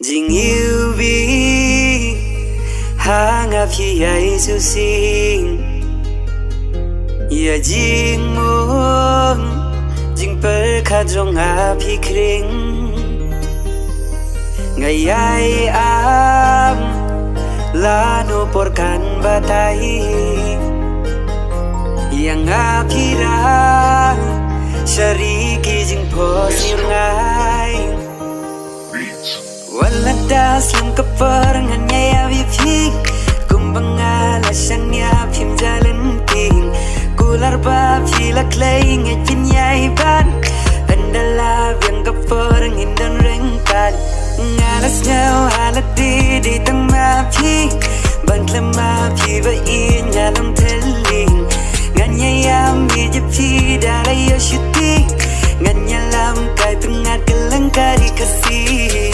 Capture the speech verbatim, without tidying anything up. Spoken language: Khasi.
Jingïewbih ha nga phi ïai sngewsih, ïa jingmut jingpyrkhat jong nga phi khring. Nga ïai am lano por kan batai, ïa nga phi rah sha ri ki jingphohsniew rngai. Wat la da slem ka por ngan ïai ïap ïa phi, kumba nga la shaniah phim ja lyngkhuh. Kular ba phi la khlei ngeit phin ïai ban, ynda la biang ka por ngin don ryngkat. Nga la sngew ha lade dei tang ma phi, ban khlem ma phi ba ïeit nga long thylliej. Ngan ïai ïam ïa phi da la ïoh shuti, ngan ïalam kai pyngngad kylleng ka ri Khasi.